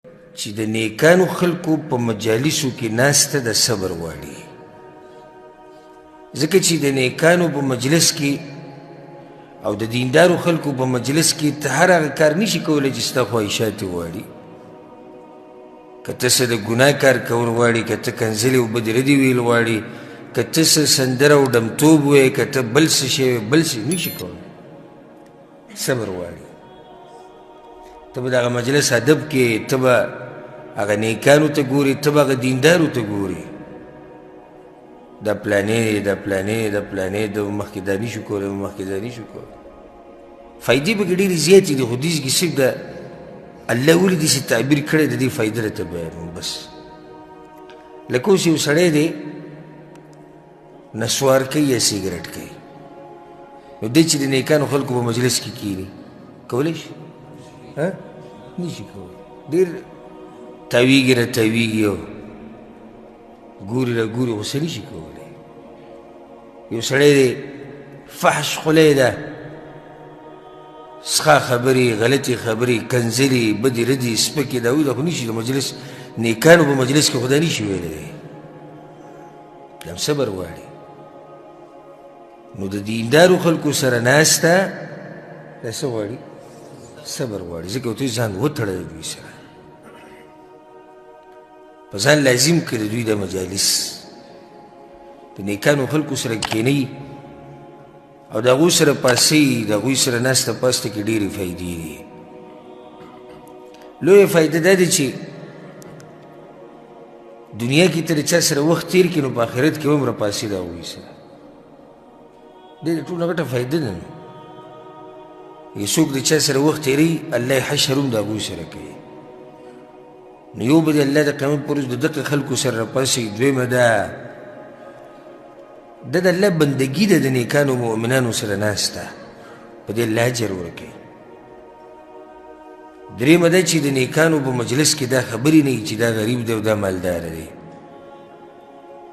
چې د نیکانو خلکو په مجالسو کې ناسته د صبر غواړي، ځکه چې د نیکانو په مجلس کې او د دیندارو خلکو په مجلس کې ته هر هغه کار نشي کولی چې ستا خواهشات یې غواړي. که ته څه د ګناه کار کول غواړي، که ته کنځلې او بدې ردې ویل غواړي، که ته څه سندره او ډمتوب وایې، که ته بل څه شی وایې، بل څه نشي کولی، صبر غواړي. ته به د هغه مجلس ادب کې، ته به هغه نیکانو ته ګورې، ته به هغه دیندارو ته ګورې، دا پلانې دا پلانې دا پلانې، د مخکې دا نشو کولی، مخکې دا نشو کولی. فایدې پکې ډېرې زیاتې دي، خو دې کې صرف د الله ولې داسې تعبیر کړی، د دې فایده راته بیانوم بس. لکه اوس یو سړی دی نسوار کوي یا سیګریټ کوي، نو دی چې د نیکانو خلکو په مجلس کې کښېني کولی شي؟ ها، نشي کولی. ډېر تاویږي را تاویږي او ګوري را ګوري، خو څه نشي کولی. یو سړی دی فحش خولی ده، سخا خبرې، غلطې خبرې، کنځلې، بدې ردې، سپکې، دا وایي، دا خو نشي د مجلس نیکانو په مجلس کې خو دا نشي ویلی. دا هم صبر غواړي. نو د دیندارو خلکو سره ناسته دا څه غواړي؟ صبر غواړي، ځکه ورته ځان وتړه د دوی سره، په ځان لازم کړي د دوی د مجالس، د نیکانو خلکو سره کښېنئ او د هغو سره پاسئ، د هغوی سره ناسته پاسته کې ډېرې فایدې دي. لویه فایده دا ده چې دنیا کې ته د چا سره وخت تېر کړې، نو په آخرت کې هم راپاڅې د هغوی سره. دې د ټولو غټه فایده ده. نو یو څوک د چا سره وخت تېروي، الله یې حشر هم د هغوی سره کوي. نو یو به د الله د قیامت پر ورځ د دغه خلکو سره راپاڅي. دویمه ده دا د الله بندګي ده، د نیکانو مؤمنانو سره ناسته، په دې الله اجر ورکوي. درېیمه ده چې د نیکانو په مجلس کې دا خبرې نه وي چې دا غریب دی او دا مالدار دی،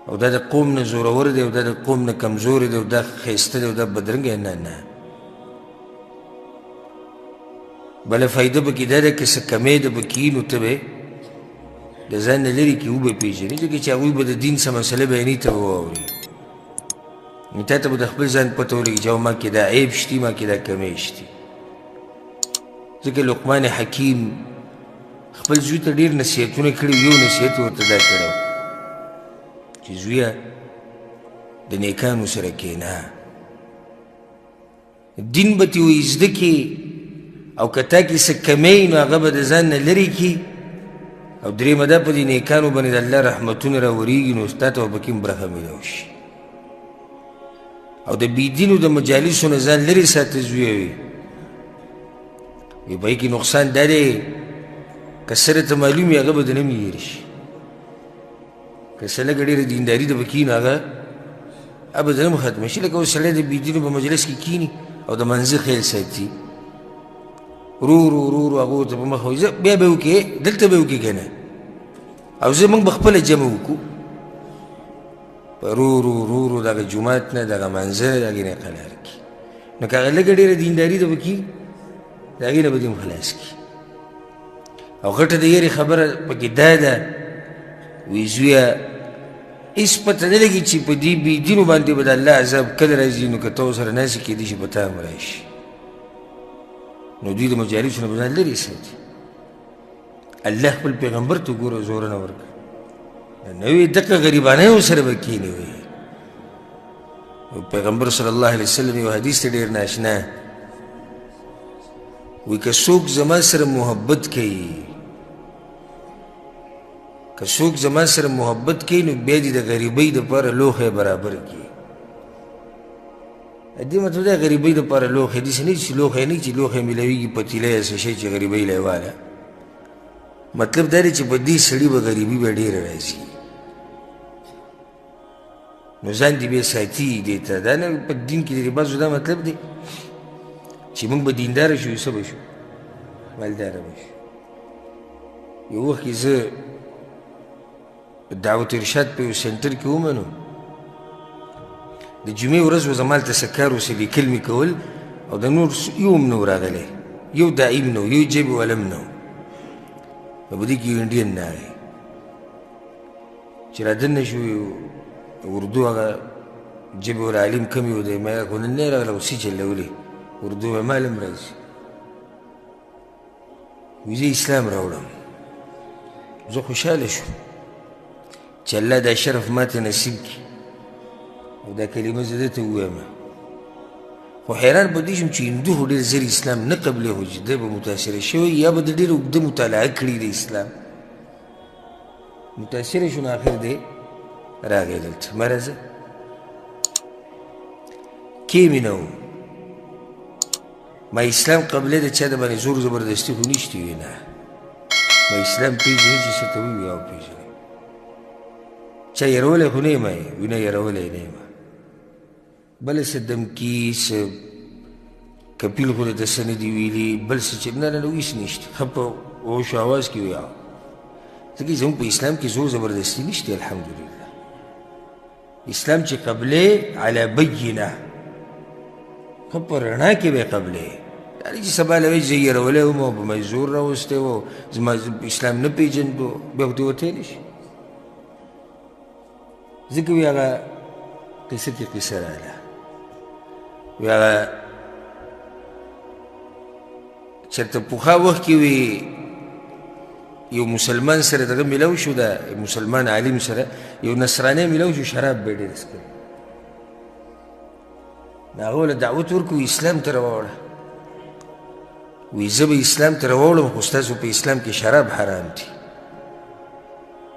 او دا د قوم نه زورور دی او دا د قوم نه کمزوری دی او دا ښایسته دی او دا بدرنګ دی. نه نه، بله فایده پکې دا ده که څه کمی ده پکې، نو ته به د ځان نه لرې کړې، وبه پېژنې، ځکه چې هغوی به د دین څه مسله بیانوي، ته به واورې، نو تا ته به د خپل ځان پته ولګي چې ما کې دا عیب شتي، ما کې دا کمی شتي. ځکه لقمان حکیم خپل زوی ته ډېر نصیحتونه کړي، یو نصیحت یې ورته دا کړی چې زویه د نیکانو سره کښېنه، دین به ترې وایي زده کړې، او که تا کې څه کمی نو هغه به د ځان نه لرې کړي. او درېیمه دا په دې نیکانو باندې د الله رحمتونه راورېږي، نو تا ته به پکې هم برخه میلاو شي. او د بېدینو د مجالسو نه ځان لرې ساته زویه. وي وي په کې نقصان دا دی که څه راته معلوم وي هغه به درنه هم هېر شي، که څه لږه ډېره دینداري ده پکې نو هغه به درنه هم ختمه شي. لکه اوس سړی د بېدینو په مجلس کې کښېني او د منځه خیال ساتي، ورو ورو ورو ورو هغه ورته په مخه وایي ځه بیا به وکړې، دلته به وکړې که نه، او زه موږ به خپله جمع وکړو. په ورو ورو ورو ورو دغه جومات نه دغه منځه نه د هغې نه قلار کړي. نو که هغه لږه ډېره دینداري ده پکې، د هغې نه به دې هم خلاص کړي. او غټه د یارې خبره پکې دا ده، وایي زویه هېڅ پته نه لګي چې په دې بېدینو باندې به د الله عذاب کله راځي، نو که ته ورسره ناست یې کېدای شي په تا هم راشي. نو دوی د مجالسو نه به ځان لرې ساتي. الله خپل پیغمبر ته ګوره زورونه ورکړه، نه وي دقه غریبانه ورسره به کښېني. وي پیغمبر صلی الله علیه وسلم یو حدیث ته ډېر ناشنا وایي، که څوک زما سره محبت کوي، که څوک زما سره محبت کوي، نو بیا دې د غریبۍ دپاره لوښی برابر کړي. دې مطلب دی غریبۍ دپاره لوښی داسې نه چې لوښی نه چې لوښی میلاویږي پتیله یا څه شی چې غریبۍ له یې واله. مطلب دا دی چې په دې سړي به غریبي به ډېره راځي، نو ځان دې بیا ساتي دې ته. دا نه په دین کې د بعضو دا مطلب دی چې موږ به دینداره شو، څه به شو، مالداره به شو. یو وخت کې زه دعوت ارشاد په یو سنټر کې ومنو، د جمعې ورځ وه، زما هلته څه کار و، څه لیکل مې کول، او د نور یو هم نه و راغلی، یو داعي هم نه و، یو جیب والا هم نه و. نو په دې کې یو انډین راغی چې را دننه شو، اردو هغه ژبې والا عالم کم یو دی، ما خو نن نه راغلی، خو څه چل ولې اردو مې معلوم راځي. وایي زه اسلام راوړم. زه خوشحاله شوم چې الله دا شرف ماته نصیب کړي او دا کلمه زه ده ته ووایم. خو حیران په دې شوم چې هندو خو ډېر زر اسلام نه قبلوي، خو چې دی به متاثره شوی یا به د ډېر اوږده مطالعه کړي د اسلام متاثره شو، نو آخر دی راغی دلته. مه راځه کې مې نه و، ما اسلام قبلې د چا د باندې زور زبردستي خو نشته وي، نه ما اسلام پېژني چې څه ته ووایي او پېژني. چا یرولی خو نه یم، وي نه یرولی نه یم، بله څه دمکي څه کپیل خو درته څه نه دي ویلي، بل څه چې نه نه نه هېڅ نشته. ښه په هوش اواز کې وي، ځکه زموږ په اسلام کې زور زبردستي نشته الحمدلله. اسلام چې قبلې علی بینه، ښه په رڼا کې به یې قبلې، دا نه چې سبا له وایي چې زه یرولی وم او په ما یې زور راوستی و، زما اسلام نه پېژندو، بیا خو ترې وتی نه شي. ځکه وایي هغه قصه کې قصه راغله، وایي هغه چېرته پخوا وخت کې وي یو مسلمان سره دغه میلاو شو، دا مسلمان عالم سره یو نصرانی میلاو شو، شراب به یې ډېر څښل. نو هغه له دعوت ورکړو اسلام ته راواوړه. وایي زه به اسلام ته راواوړم، خو ستاسو په اسلام کې شراب حرام دي.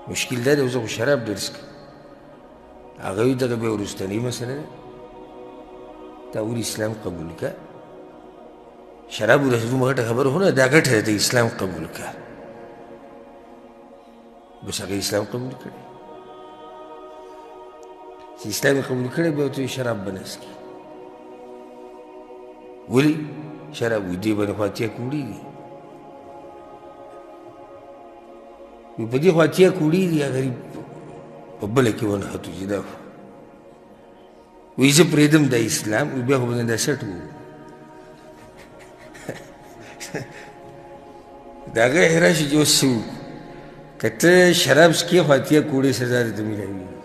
مشکل دا دی زه خو شراب ډېر څښم. هغه وایي دغه بیا وروستنۍ مسله ده، تا ولې اسلام قبول کړه؟ شراب داسې دومره غټه خبره خو نه ده، دا غټه ده، ته اسلام قبول کړه. بس هغه اسلام قبول کړی، چې اسلام یې قبول کړی بیا ورته شراب به نه څښي. ولې شراب؟ وایي دې باندې خو اتیا کوړي دي، وایي په دې خو اتیا کوړي دي. غریب په بله کې ونښتو چې دا وایي زه پرېږدم دا اسلام، وایي بیا خو به دا سټ وو. د هغه حیران شي چې اوس څه وکړو، که ته شراب څکې خو اتیا کوړې سزا درته میلاویږي،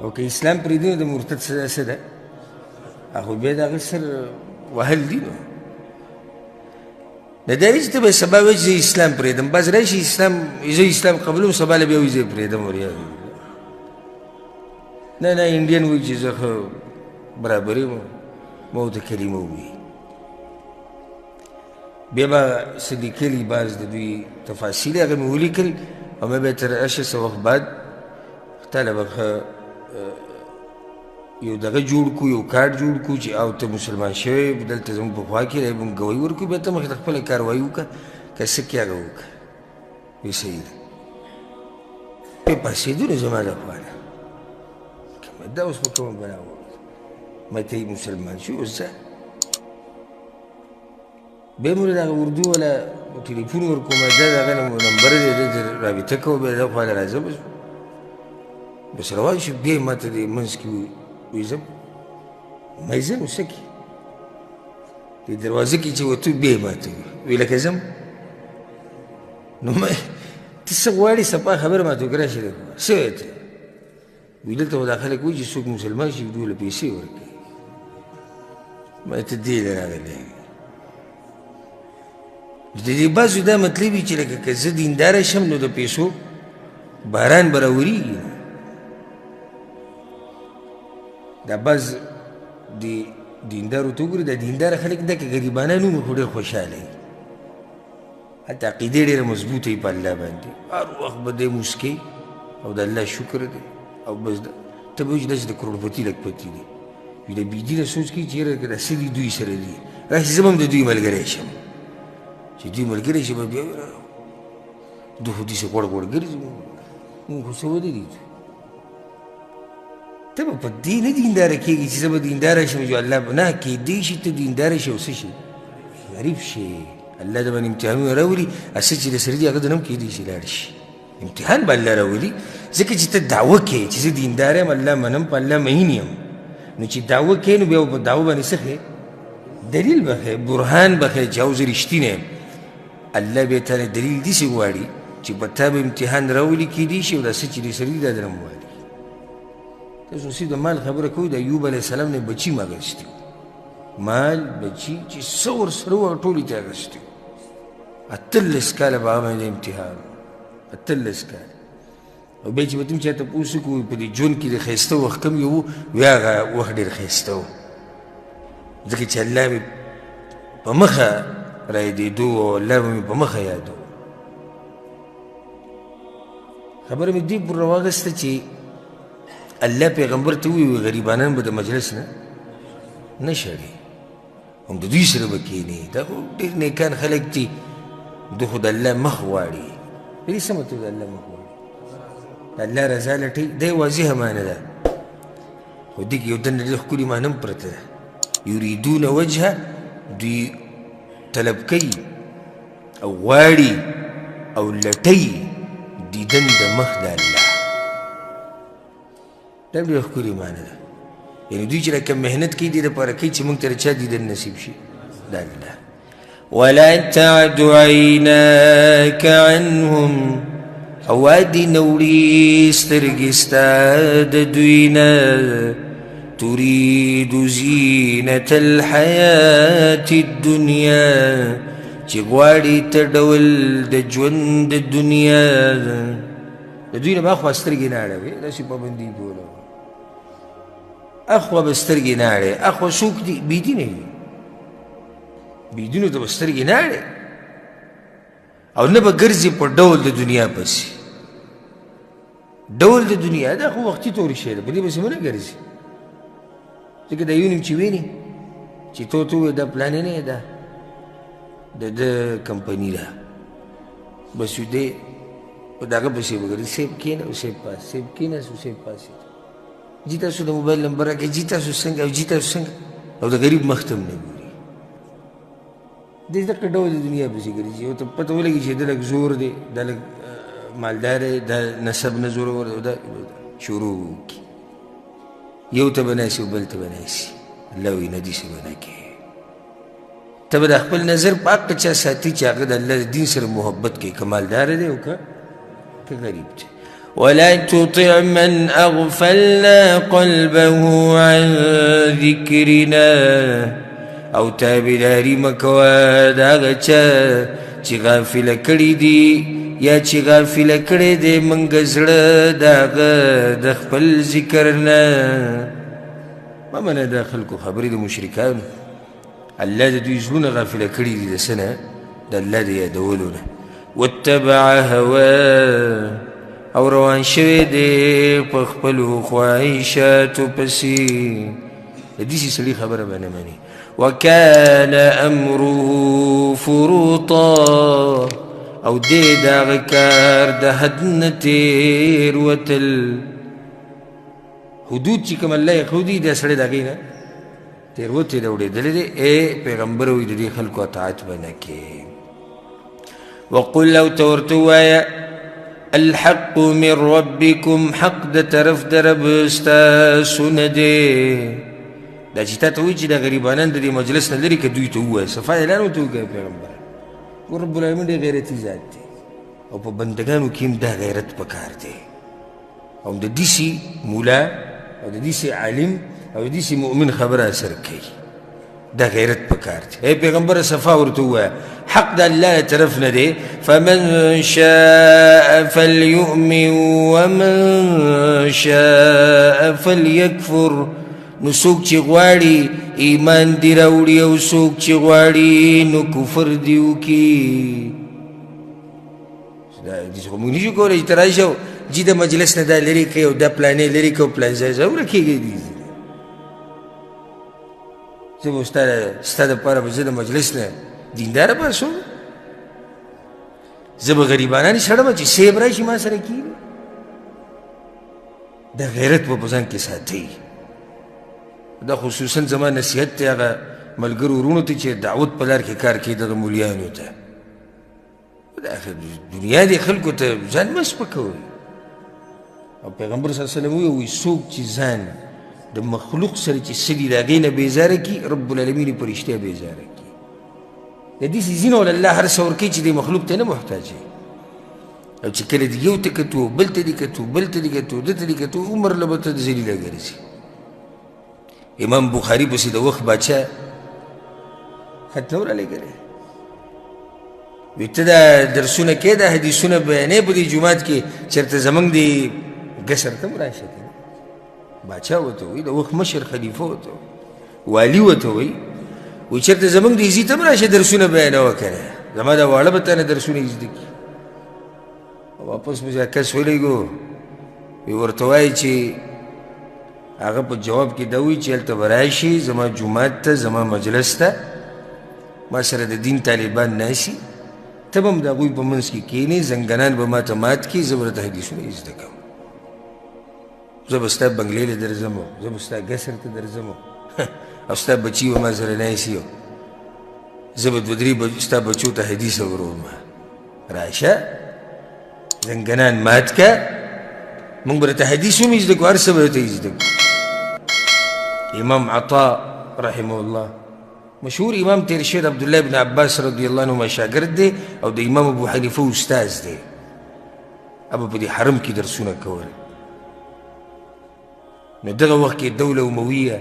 او که اسلام پرېږدي نو د مرتد سزا څه ده؟ خو بیا د هغه سر وهل دي. نو نه دا چې ته به سبا وایې چې زه اسلام پرېږدم، بس راشي اسلام زه اسلام قبلوم، سبا له بیا وایي زه یې پرېږدم وریا. نه نه انډین وایي چې زه ښه برابر یم، ما ورته کلمه ووایي. بیا به څه لیکلي بعض د دوی تفاصیل هغه مې ولیکل، او مې بیا تر شه څه وخت بعد تا له به ښه یو دغه جوړ کړو، یو کارت جوړ کړو چې او ته مسلمان شوی دلته زموږ په خوا کې دی، موږ ګواهي ورکړو، بیا ته مخې ته خپله کاروایي وکړه، که څه کې هغه وکړه. وایي صحیح ده. بیا پاڅېدو نو زما له خوا نه دا اوس په کومه بلا ووت، ما ته یې مسلمان شو اوس ځه. بیا مې دغه اردو والا ټلیفون ورکړو، ما دا د هغه نمبر دی، ده رابطه کوه، بیا دا خوا له راځه. بس بس روان شو. بیا یې ما ته دې منځ کې وایي ځم، ما یې ځه نو څه کې دې دروازه کې چې وتو، بیا یې ما ته وویل لکه ځم. نو ما ته څه غواړې صفا خبره ما ته وکړه، راشه څه وایې ته؟ وایي دلته خو دا خلک وایي چې څوک مسلمان شي دوی له پیسې ورکوي. ما ته دې له راغلی د دې بعضو دا مطلب وي چې لکه که زه دینداره شم نو د پیسو باران به راورېږي. دا بعض د دیندارو ته وګوري، دا دینداره خلک دا که غریبانان وي نو خو ډېر خوشحاله وي، حتی عقیده ډېره مضبوطه وي په الله باندې، هر وخت به دی موسکی او د الله شکر دی، او بس ته به وایي چې داسې د کروړپتي لکپتي دی. وایي د بېدینه سوچ کوي چې یاره که دا څه دي دوی سره دي، راشي زه به هم د دوی ملګری شم، چې دوی ملګری شي به بیا دوی خو داسې غوړ غوړ ګرځي، موږ خو څه ونه لیدو. ته به په دې نه دینداره کېږي چې زه به دینداره شم چې الله به نه کېدی شي ته دینداره شې او څه شي غریب شې، الله د باندې امتحانونه راولي، څه چې د سره دي هغه د نه هم کېدی شي لاړ شي. امتحان به الله راولي، ځکه چې ته دعوه کوې چې زه دیندار یم، الله منم، په الله مین یم، نو چې دعوه کوې نو بیا په دعوه باندې څه ښیې؟ دلیل به ښیې، برهان به ښیې چې او زه رښتینی یم. الله بیا تا نه دلیل داسې غواړي چې په تا به امتحان راولي کېدی شي او دا څه چې دې سره دي دا درنه والي. تاسو څه د مال خبره کوئ، د ایوب علیه السلام نه بچي هم اخیستي وو، مال بچي چې څه ورسره وو هغه ټول یې ترې اخیستي وو. 18 کاله په هغه باندې امتحان و، 18 کاله. او بیا چې به ته هم چا تپوس وکړو په دې ژوند کې د ښایسته وخت کوم یو و، وایي هغه وخت ډېر ښایسته و، ځکه چې الله مې په مخه رایادېدو او الله به مې په مخه یادو. خبره مې دې پورې راواخیسته چې الله پیغمبر ته ووایي غریبانان به د مجلس نه نه شړي، هم د دوی سره به کښېني. دا خو ډېر نیکان خلک دي، دوی خو د الله مخ غواړي. د دې څه مطلب د الله مخ غواړي؟ د الله رضا لټوي. دا یې واضحه معنی ده، خو دې کې یو دننه ډېره ښکلې معنی هم پرته ده. یریدون وجهه، دوی طلب کوي او غواړي او لټوي دیدن د مخ د الله. دا ډېره ښکلې معنی ده. یعنې دوی چې دا کوم محنت کوي دې دپاره کوي چې موږ ته د چا دیدن نصیب شي؟ د الله. ولا تعد عیناک عنهم، او دې نه وړي سترګې ستا د دوی نه، ترید زینة الحیاة الدنیا، چې غواړي ته ډول د ژوند د دنیا. د دوی نه به اخوا سترګې نه اړوې، داسې پابندي پرې ولګوه، اخوا به سترګې نه اړوې. اخوا څوک دي؟ بېدینه دي، بېدینو ته به سترګې نه اړوې او نه به ګرځي په ډول د دنیا پسې. ډول د دنیا دا خو وختي تور شی دی، په دې پسې مه نه ګرځي، ځکه دا یو نیم چې ویني چې تو ته ووایي دا پلانی نه ده، د ده کمپني ده، بس یو دی په دغه پسې به ګرځي، صاحب کښېنه او صاحب پاڅېد، صاحب کښېناست او صاحب پاڅېد، جي تاسو د موبایل نمبر راکړئ، جي تاسو څنګه او جي تاسو څنګه، او د غریب مخ ته هم نه ګوري. دې دقه ډول د دنیا پسې ګرځي. یو ته پته ولګي چې ده لږ زور دی، دا لږ مالدار دی، دا نسب نه زورور دی، دا شروع وکړي، یو ته به ناست او بل ته به ناست. الله وایي نه، داسې به نه کوې. ته به د خپل نظر په هغه چا ساتي چې هغه د الله د دین سره محبت کوي، که مالدار دی او که غریب دی. ولا تطع من أغفلنا قلبه عن ذكرنا، او تابعداري مه کوه د هغه چا چې غافله کړي دي یا چې غافله کړی دی موږ زړه د هغه د خپل ذکر نه. مه منه دا خلکو خبرې د مشرکانو. الله د دوی زړونه غافله کړي دي د څه نه؟ د الله د یادولو نه. واتبع هواه، او روان شوی دی په خپلو خواهشاتو پسې. د داسې سړي خبره به نه مني. وکان امره فرطا، او دی د هغه کار د حد نه تېر وتل. حدود چې کوم الله یې ښودي دا سړی د هغې نه تېروتی دی، اوړېدلی دی. ای پیغمبر وایي د دې خلکو اطاعت به نه کوې. وقل، او ته ورته ووایه الحق من ربکم، حق د طرف د رب ستاسو نه دی. دا چې تا ته وایي چې دا غریبانان د دې مجلس نه لرې که دوی ته ووایه، صفا اعلان ورته وکړه پیغمبر. ګور رب العالمین ډېر غیرتي ذات دی، او په بندګانو کې هم دا غیرت پکار دی. او د داسې مولا او د داسې عالم او د داسې مؤمن خبره اثر کوي. دا غیرت پکار دی. ای پیغمبر صفا ورته ووایه حق د الله له طرف نه دی. فمن شاء فلیؤمن ومن شاء فلیکفر، نو څوک چې غواړي ایمان دې راوړي او څوک چې غواړي نو کفر دې وکړي. دا داسې خو موږ نشو کولی چې ته راشه او جي د مجلس نه دا لرې کوي او دا پلانې لرې کوي او پلان ځای ځای ورکېږي دي. زه به ستا دپاره به زه د مجلس نه دینداره پاڅوم، زه به غریبانان شړم چې صاحب راشي ما سره کښېني. دا غیرت به په ځان کې ساتئ. دا خصوصا زما نصیحت دی هغه ملګرو وروڼو ته چې دعوت په لار کې کار کوي، دغه مولیانو ته. دنیا دې خلکو ته ځان مه سپکوئ. او پیغمبر صلی الله علیه وسلم ووایي څوک چې ځان د مخلوق سره چې څه دي د هغې نه بېزاره کړي، رب العالمین یې په رښتیا بېزاره کړي. د داسې ځینو له الله هر څه ورکوي چې دې مخلوق ته نه محتاج وي. او چې کله دې یو ته کتو، بل ته دې کتو، بل ته دې کتو، ده ته دې کتو، عمر له به ته ذلیله ګرځي. امام بخاري پسې د وخت باچا خط نه ورلېږلی، وی ته دا درسونه کې، دا حدیثونه بیانې په دې جومات کې، چېرته زموږ دې ګسر ته هم راشه که نه. باچا ورته وایي، د وخت مشر خلیفه ورته وایي، والي ورته وایي، وایي چېرته زموږ دې ځي ته هم راشه درسونه بیانوه که نه، زما دا واړه به تا نه درسونه زده کړي. واپس مې دا کس ولېږو، وایي ورته وایي چې هغه په جواب کې دا وایي چې هلته به راشي زما جومات ته، زما مجلس ته، ما سره د دین طالبان ناسي، ته به هم د هغوی په منځ کې کښېنې، زنګنان به ما ته مات کړي، زه به درته حدیثونه زده کوم، زه به ستا بنګلې له درځم، زه به ستا ګسر ته درځم، او ستا بچي به ما سره ناسي، زه به دوه درې ستا بچو ته حدیث اوروم. راشه زنګنان مات که، موږ به درته حدیث هم زده کړو، هر څه به درته زده کړو. امام عطا رحمه الله مشهور امام تیر شوی د عبدالله بن عباس رضی الله عنهما شاګرد دی او د امام ابو حنیفه استاد دی. ابو په دې حرم کې درسونه کول. نو دغه وخت کې دوله امویه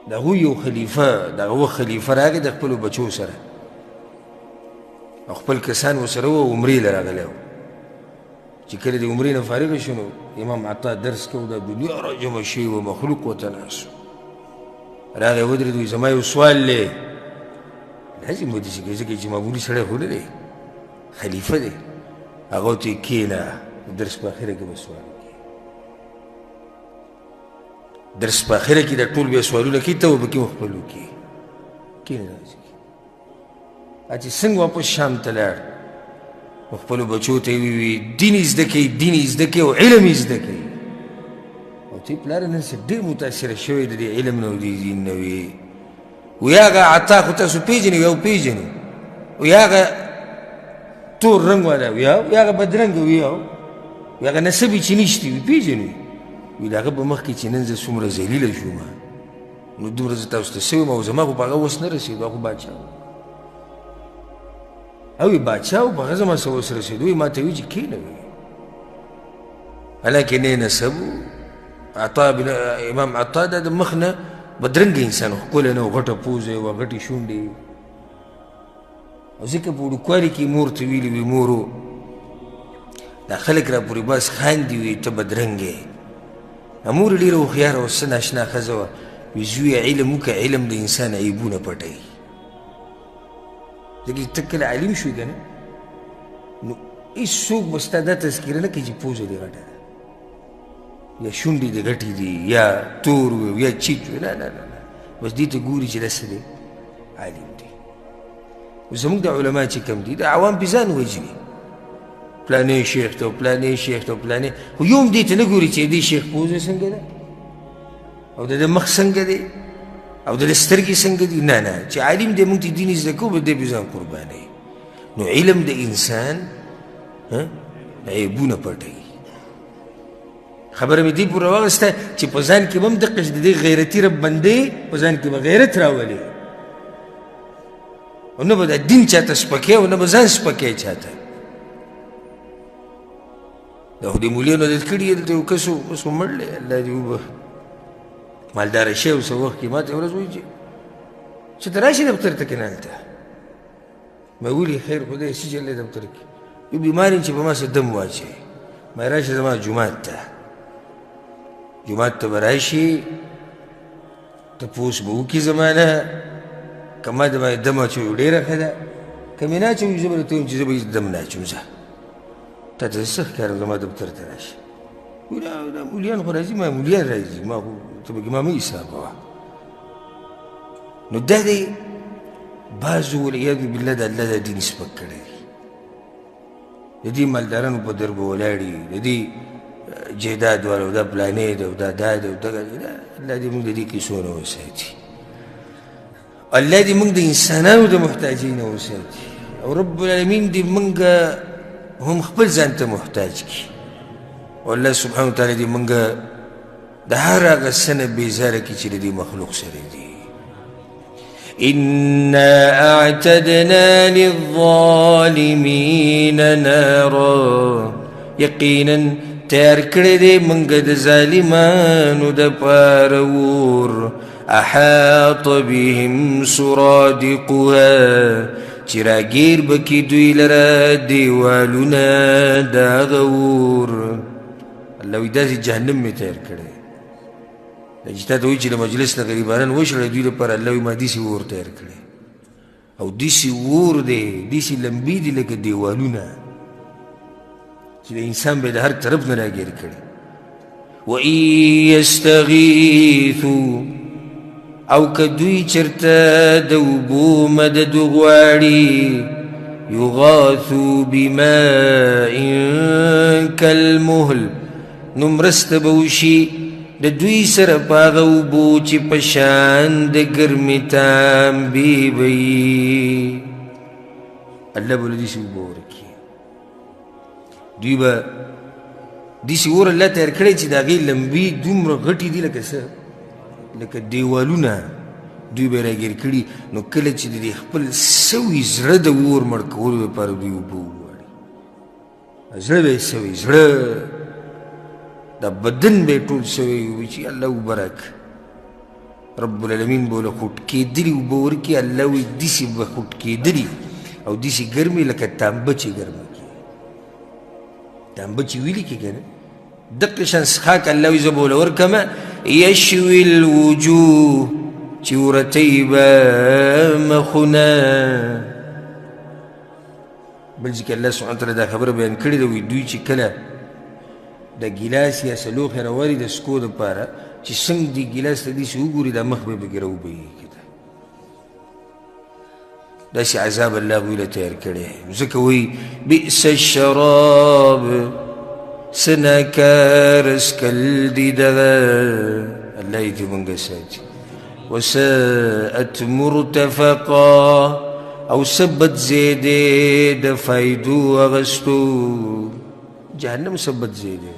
د هغوی یو خلیفه، د هغه وخت خلیفه راغی د خپلو بچو سره او خپل کسان ورسره وو، عمرې له راغلی و. چې کله د عمرې نه فارغ شو نو امام عطا درس کو، دا دنیا راجمع شوې وه، مخلوق ورته ناست و. راغی ودرېد، وایي زما یو سوال دی. لازم به داسې کوي ځکه چې معمولي سړی خو نه دی، خلیفه دی. هغه ورته وایي کښېنه، د درس په اخره کې به سوال وکړي. درس په اخره کې دا ټول بیا سوالونه کوي، ته به پکې هم خپل وکړي. کښېنه داسې چې څنګه واپس شام ته لاړ، خپلو بچو ته یې وویل دین یې زده کوي، دین یې زده کوي او علم یې زده کوي. او ته پلار نن څه ډېر متاثره شوی د دې علم نه او د دې دین نه وي. وایي هغه عطا خو تاسو پېژنئ؟ وایي او پېژنو. وایي هغه تور رنګ والا؟ وایي او. وایي هغه بدرنګ؟ وایي او. وایي هغه نسب یې چې نشته؟ وایي پېژنو. وایي د هغه په مخ کې چې نن زه څومره ذلیله شوم، نو دومره زه تاسو ته څه وایم، او زما خو په هغه وس نه رسېدو، هغه خو باچا و. او یې باچا و، په هغه زما څه وس رسېدو. یې ما ته وایي چې کښېنه. وایي حالانکه نه یې نسب و. عطا بن امام عطا دا د مخ نه بدرنګ انسان و، ښکلی نه و، غټه پوزه یې وه، غټې شونډې یې. او ځکه په وړوکوالي کې مور ته ویلي وي، مورو دا خلک را پورې باز خاندي، وي ته بدرنګ یې. مور یې ډېره هوښیاره وه، څه ناشنا ښځه وه. وي زویه علم وکړه، علم د انسان عیبونه پټوي. ځکه چې ته کله عالم شوې که نه، نو هېڅوک به ستا دا تذکره نه کوي چې پوزه دې غټه ده، یا شونډې دې غټې دي، یا تور وي، یا چیچ وي. نه نه نه، بس دې ته ګوري چې دا څه دی، عالم دی. زموږ د علما چې کوم دي، د عوام پې ځان وژني، پلانې شیخ ته، پلانې شیخ ته، پلانې، خو یو هم دې ته نه ګوري چې دې شیخ پوزه څنګه ده، او د ده مخ څنګه دی، او د ده سترګې څنګه دي. نه نه، چې عالم دی موږ ته دین زده کوو، به دی پې ځان قربانوي. نو علم د انسان عیبونه پټوي. خبره مې دې پورې واخیسته چې په ځان کې به هم دقه د دې غیرتي رب بندې په ځان کې به غیرت راولي، او نه به د دین چاته سپکې، او نه به ځان سپکې چاته. دا خو دې مولیانو عادت کړي، دلته یو کس و، اوس خو مړ دی، الله دې وبخښي، مالداره شوی و څه وخت کې. ما ته ورځ وایي چې ته راشې دفتر ته که نه هلته؟ ما ویلي خیر خو دی، څه چل دی دفتر کې؟ یو بیمار یم چې په ما څه دم واچوي. ما راشه زما جومات ته، جومات ته به راشي، تپوس به وکړي زما نه، که ما د باندې دم اچوي ډېره ښه ده، که مې نه اچوي زه به درته ووایم چې زه به هېڅ دم نه اچوم، ځه تا ته څه ښکارم، زما دفتر ته راشه. وایي دا مولیان خو راځي، ما مولیان راځي، ما خو ته پکې ما مه حسابوه. نو دا دی بعضو والعیاذ بالله د الله دا دین سپک کړی دی، د دې مالدارانو په دربو ولاړ دي، د دې جایداد والو دا پلانې دی او دا دا دی او دغه دی. الله دې موږ د دې کیسو نه وساتي، الله دې موږ د انسانانو د محتاجۍ نه وساتي، او رب العالمین دې موږ هم خپل ځان ته محتاج کړي، او الله سبحانه وتعالی دې موږ د هر هغه څه نه بېزاره کړي چې د دې مخلوق سره دي. انا اعتدنا للظالمین نارا، یقینا تیار کړی دی موږ د ظالمانو دپاره اور. احاط بهم سرادقها، چې راګیر به کړي دوی لره دیوالونه د هغه اور. الله وایي داسې جهنم مې تیار کړی. دا چې تا ته وایي چې له مجلس نه غریبانان وشړی، دوی لپاره الله وایي ما داسې اور تیار کړی، او داسې اور دی، داسې لمبې دي لکه دیوالونه چې د انسان به د هر طرف نه راګیر کړي. وإن یستغیثو، او که دوی چېرته د اوبو مدد وغواړي، یغاثو بماء کالمهل، نو مرسته به وشي د دوی سره په هغه اوبو چې په شان د ګرمې تانبې به وي. الله به له داسې اوبه ورکړي. دوی به داسې اور الله تیار کړی چې د هغې لمبې دومره غټې دي لکه څه، لکه دیوالونه، دوی به یې راګیر کړي. نو کله چې د دې خپل سوي زړه د اور مړ کولو لپاره دوی اوبه وغواړي، زړه به یې سوی، زړه دا بدن به یې ټول سوی وي چې الله اوبه راکړه. رب العالمین به له خټکېدلي اوبه ورکړي. الله وایي داسې به خټکېدلي او داسې ګرمې لکه تانبه چې ګرمه کړي، تانبه چې ویلي کې که نه، دقه شان څښاک الله وایي زه به له ورکړم. یشوي الوجوه، چې ورتوي به مخونه. بل ځای کې الله سبحانه وتعالی دا خبره بیان کړې ده، وایي دوی چې کله د ګیلاس یا څه لوښی راوالي د څکو دپاره، چې څنګه دې ګیلاس ته داسې وګوري، دا مخ به یې پکې راوبهېږي. داسې عذاب الله هغوی له تیار کړی. ځکه وایي بئس الشراب، څه ناکاره څکل دي دغه. الله یې ترې مونږ ساتي. وساءت مرتفقا، او څه بد ځای دی د فایدو اخیستو. جهنم څه بد ځای دی.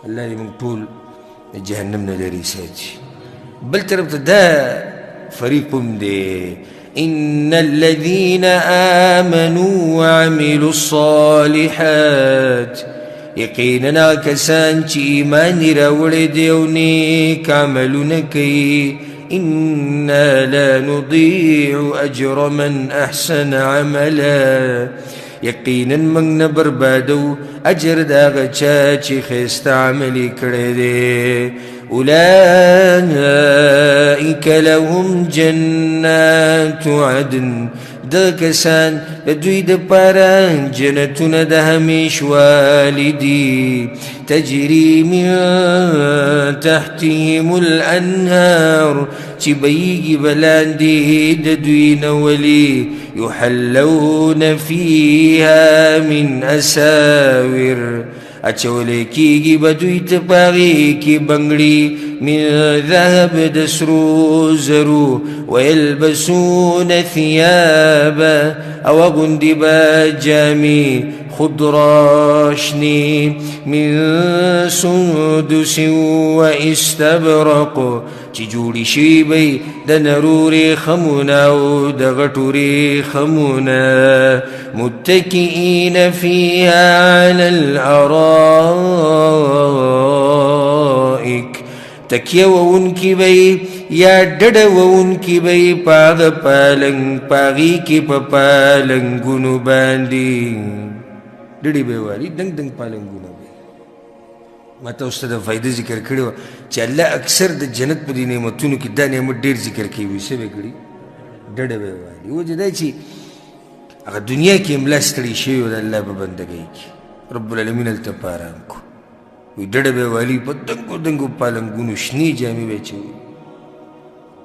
الله دې موږ ټول د جهنم نه لرې ساتي. بل طرف ته دا فریق هم دی، إن الذين آمنوا وعملوا الصالحات، یقینا کسان چې ایمان یې راوړی دی او نیک عملونه کوي، إنا لا نضيع أجر من أحسن عملا، یقینا موږ نه بربادو اجر د هغه چا چې ښایسته عمل یې کړی دی. أولئك لهم جنات عدن، دغه کسان د دوی دپاره جنتونه د همیشوالي دي، تجري من تحتهم الأنهار، چې بهیږي به لاندې د دوی نه ولي، یحلون فیها من اساور، اچولی کېږي به دوی ته په هغې کې بنګړي، من ذهب د سرو زرو، ویلبسون ثیابا، او اغوندي به جامې خضرا شنې، من سندس واستبرق، چې جوړې شوي به یې د نرو ریښمو نه او د غټو ریښمو نه، متکئین فیها علی الارائک، تکیه وونکي به یې یا ډډه وونکي به یې په هغه پالنګ، په هغې کې په پالنګونو باندې ډډې به یې والي، دنګ دنګ پالنګونه به. ما تاسو ته د فایده ذکر کړې وه چې الله اکثر د جنت په دې نعمتونو کې دا نعمت ډېر ذکر کوي، وایي څه به یې کړي؟ ډډه به یې والي. وجه دا چې هغه دنیا کې ملا ستړی شوی و د الله په بندګۍ کې، رب العالمین هلته په ارام کړو. وایي ډډه به یې والي په دنګو دنګو پالنګونو، شنې جامې به یې اچولي،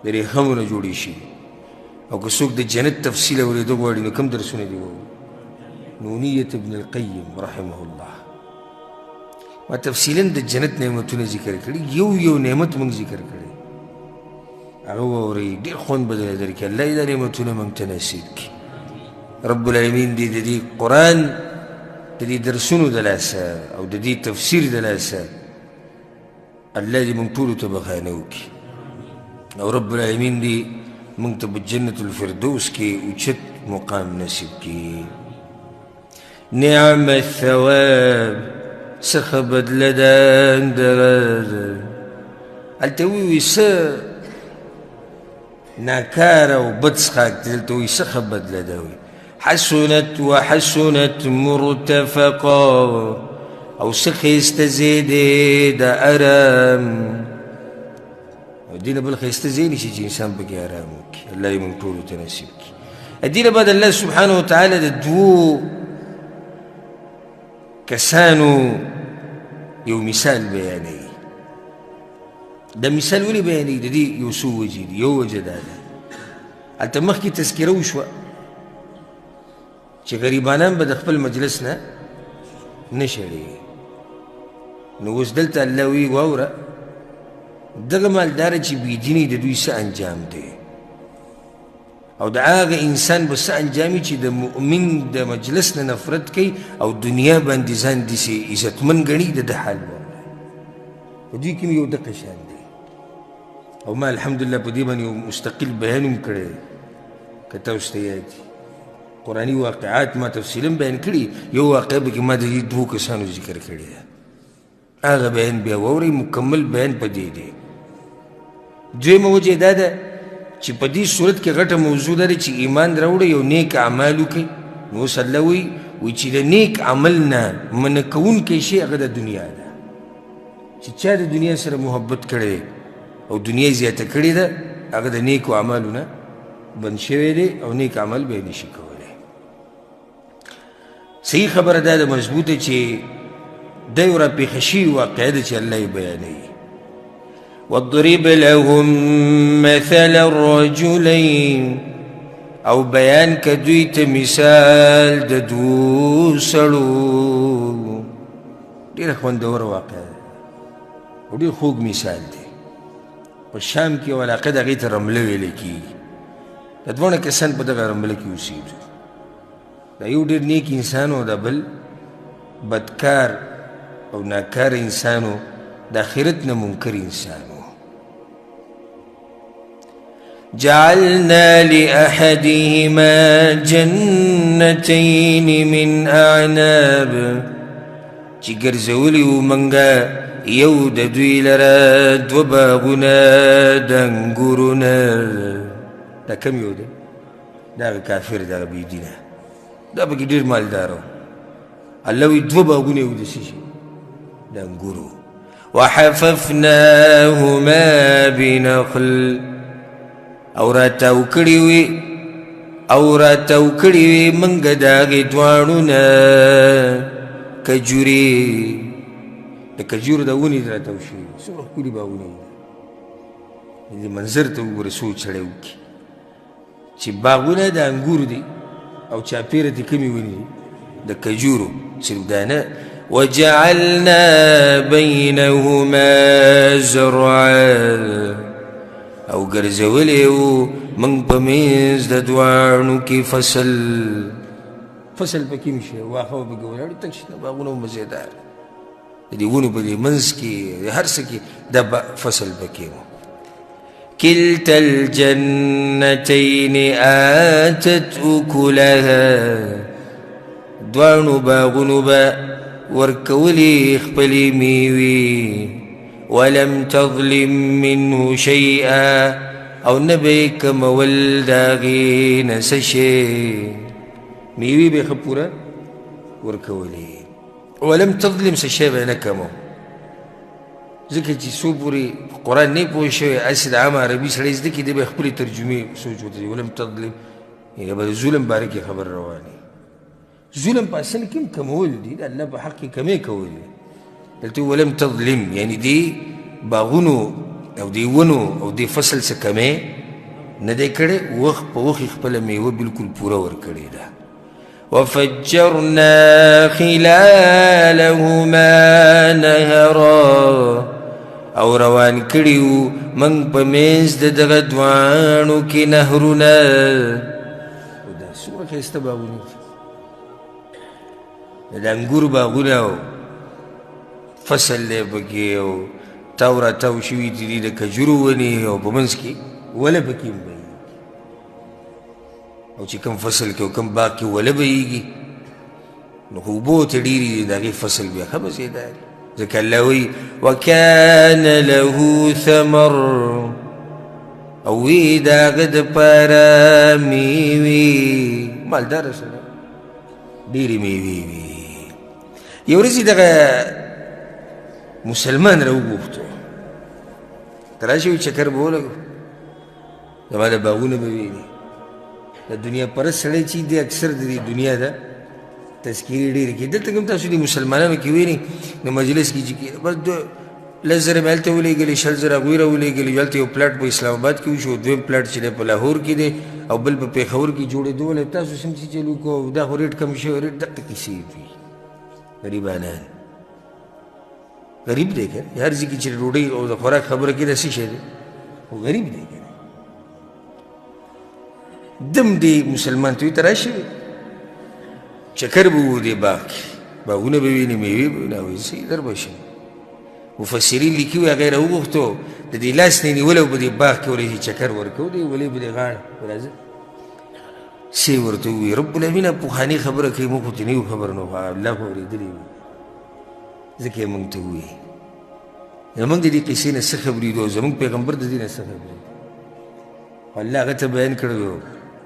د ریښمو نه جوړې شوي. او که څوک د جنت تفصیل اورېده غواړي نو کوم درسونه دې واوري؟ نونیة ابن القیم رحمه الله ما تفصیلا د جنت نعمتونه ذکر کړي، یو یو نعمت موږ ذکر کړی، هغه واورئ، ډېر خوند به درله درکړي. الله دې دا نعمتونه موږ ته نصیب کړي. رب العالمین دې د دې قرآن د دې درسونو د لاسه او د دې تفسیر د لاسه الله دې موږ ټولو ته بخښنه وکړي، او رب العالمین دې موږ ته په جنت الفردوس کې اوچت مقام نصیب کړي. نعم الثواب، څه ښه بدله ده دغه. هلته ووایي څه ناکاره او بد څښاک دی، دلته وایي څه ښه بدله ده. وایي حسنت وحسنت مرتفقا، او څه ښایسته ځای دی د ارام. او دې نه بل ښایسته ځای نشي چې انسان پکې ارام وکړي. الله یې موږ ټولو ته نصیب کړي. دې نه بعد الله سبحانه وتعالی د دوو کسانو یو مثال بیانوي. دا مثال ولې بیانوي؟ د دې یو څو وجې دي. یو وجه دا ده، هلته مخکې تذکره وشوه چې غریبانان به د خپل مجلس نه نه شړي. نو اوس دلته الله وایي واوره، دغه مالداره چې بېدیني د دوی څه انجام دی، او د هغه انسان به څه انجام وي چې د مؤمن د مجلس نه نفرت کوي او دنیا باندې ځان داسې عزتمن ګڼي، د ده حال به په دوی کې یو دقه شان دی. او ما الحمدلله په دې باندې یو مستقل بیان هم کړی دی، که تاسو ته یاد وي قرآني واقعات ما تفصیلا بیان کړي. یو واقعه پکې ما د دې دوو کسانو ذکر کړې ده، هغه بیان بیا واورئ، مکمل بیان په دې دی. دویمه وجه دا ده چې په دې صورت کې غټه موضوع ده چې ایمان راوړئ او نیک اعمال وکړئ. نو اوس الله وایي وایي چې د نیک عمل نه منع کوونکی شی هغه د دنیا ده، چې چا د دنیا سره محبت کړی او دنیا یې زیاته کړې ده، هغه د نیکو اعمالو نه بند شوی دی او نیک عمل به یې نشي کولی. صحیح خبره دا ده مضبوطه چې دا یو راپېښه شوې واقعه ده چې الله یې بیانوي. واضرب لهم مثل الرجلين، او بیان که دوی ته مثال د دوو سړو. ډېره خوندوره واقعه ده او ډېر خوږ مثال دی. په شام کې یوه علاقه ده، هغې ته رمله ویلی کېږي. دا دواړه کسان په دغه رمله کې اوسېدو. دا یو ډېر نیک انسان و، دا بل بدکار او ناکار انسان و، د آخرت نه منکر انسان و. جعلنا لأحدهما جنتين من أعناب، چې ګرځولي وو موږ یو د دوی لره دوه باغونه د انګورو نه. دا کوم یو دی؟ دا هغه کافر دی، هغه بېدینه، دا پکې ډېر مالدار و. الله وایي دوه باغونه یې و د څه شي؟ د انګورو. وحففناهما بنخل، او راتاو کړي وي، او راتاو کړي وي موږ د هغې دواړو نه کجورې. د کجورو د ونې راتاو شوي، څومره ښکلي باغونه دي. دې منظر ته وګوره، سوچ سړی وکړي چې باغونه د انګورو دي او چاپېره ترې کومې ونې دي؟ د کجورو. صرف دا نه، وجعلنا بينهما زرعا، او ګرځولی وو موږ په منځ د دواړو کې فصل. فصل پکې هم شي، واښه به پکې ولاړ وي، تک شنه باغونه مزېدار د دې ونو په دې منځ کې هر څه کې دا فصل پکې و. كلتا الجنتين آتت أكلها، دواړو باغونو به ورکولې خپلې میوې. ولم تظلم منه شيئا، او نه به یې کمول د هغې نه څه شی، میوې به یې ښه پوره ورکولې. ولم تظلم څه شی به یې نه کمو، ځکه چې څو پورې قرآن نه پوه شوی، هسې د عام عربي سړی زده کړي، دی به خپلې ترجمې سوچ ورته. ولم تظلم یعنې به د ظلم باره کې خبره روانه. ظلم په اصل کې هم کمول دي، د الله په حق کې کمی کول دي. دلته ولم تظلم یعنې دې باغونو او دې ونو او دې فصل څه کمی نه دی کړی، وخت په وخت یې خپله میوه بلکل پوره ورکړې ده. وفجرنا خلالهما نهرا، او روان کړي وو موږ په منځ د دغه دواړو کې نهرونه. دا څومره ښایسته باغونه دي، د انګورو باغونه او فصل دی پکې، او تاو راتاو شوي دي د کجورو ونې، او په منځ کې وله پکې هم بهېږي. او چې کوم فصل کې او کوم باغ کې وله بهیږي نو خو اوبو ته ډېرې دي، د هغې فصل بیا ښه مزېدار وي. ځکه الله وایي وکان له ثمر، او وي د هغه دپاره میوې. مالداره سړی ډېرې میوې وي. یو ورځ یې دغه مسلمان راوغوښتو، ته راشي چکر به ولګو، زما د باغونه به ویني. د دنیا پرست سړی چې دی اکثر د دې دنیا ده تذکرې ډېرې کوي. دلته کوم تاسو د مسلمانانو کې ویني نو مجلس کې چې کښېني، بس 10 زره مې هلته ولېږلې، 20 زره هغوی راولېږلې. هلته یو پلاټ په اسلام آباد کې وشو، دویم پلاټ چې دی په لاهور کې دی او بل په پېښور کې جوړېدو ولی تاسو څنګه چې چلو کوو، دا خو ریټ کم شوی، ریټ دقه کیسې وي. غریبانان غریب دی که نه، هر ځای کې چې ډوډۍ او د خوراک خبره کېده څه شی دی، خو غریب دی که نه. دم دی مسلمان ته وایي ته راشي چکر به وو دې باغ کې، باغونه به ویني، میوې به ویني، وایي صحیح در به شم. مفسرین لیکي وایي هغه یې راوغوښتو، د دې لاس نه یې نیولی او په دې باغ کې ورته چکر ورکوو، دی ولې په دې غاړه راځه څه یې ورته ووایي. رب العالمین پخوانۍ خبره کوي، موږ خو ترې نه یو خبر، نو الله خو اورېدلي وي، ځکه یې موږ ته ووایي. زموږ د دې قصې نه څه خبرېدو، زموږ پیغمبر د دې نه څه خبرېدو، الله هغه ته بیان کړی،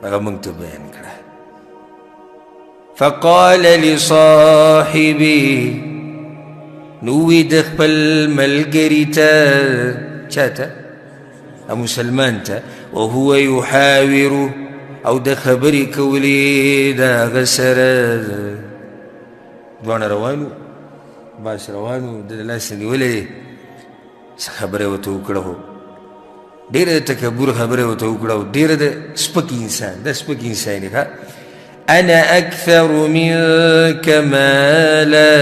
هغه موږ ته بیان کړه. فقال لصاحبه، نو وی د خپل ملګري ته، چا ته؟ مسلمان ته، وهو یحاوره، او د خبرې کولې د هغه سره. دواړه روان وو، باس روان وو، د لاس نیولی دی، څه خبره یې ورته وکړه، خو ډېره د تکبر خبره یې ورته وکړه، او ډېره د سپک انسان، دا سپک انسان دی. ښه، انا اکثر منک مالا،